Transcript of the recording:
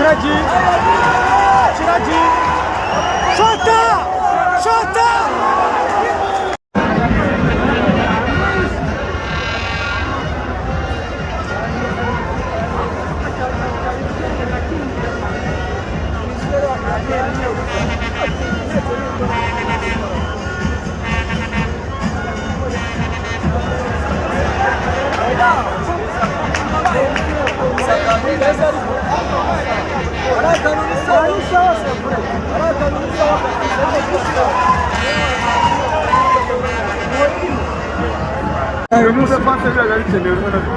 Kiragiye, kiragiye, shota, shota! Uyu munsi apanse biraga bikenewe urimo nabyo.